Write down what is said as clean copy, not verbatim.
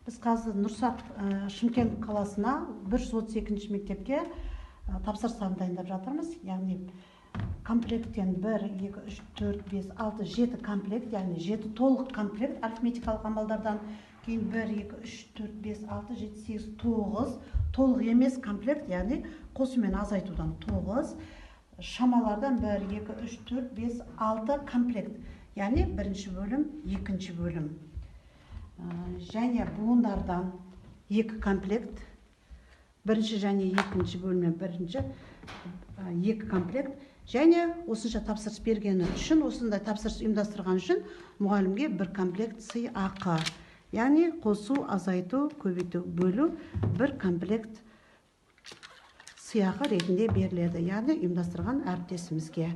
Біз қазір Нұрсат, Шымкент қаласына 132 мектепке тапсырыстарын дайындап жатырмыз. Яғни комплекттен 1, 2, 3, 4, 5, 6, 7 комплект, яғни 7 толық комплект арифметикалық амалдардан, кейін 1, 2, 3, 4, 5, 6, 7, 8, 9 толық емес комплект, яғни қосу мен азайтудан 9, шамалардан 1, 2, 3, 4, 5, 6 комплект, яғни бірінші бөлім, екінші бөлім. Және буындардан 2 комплект, бірінші және екінші бөлімнен бірінші 2 комплект. Және осынша тапсырыс бергені үшін, осындай тапсырыс ұйымдастырған үшін мұғалімге 1 комплект сыйақы, яғни қосу, азайту, көбейту, бөлу 1 комплект сыйақы ретінде беріледі, яғни ұйымдастырған әріптесімізге.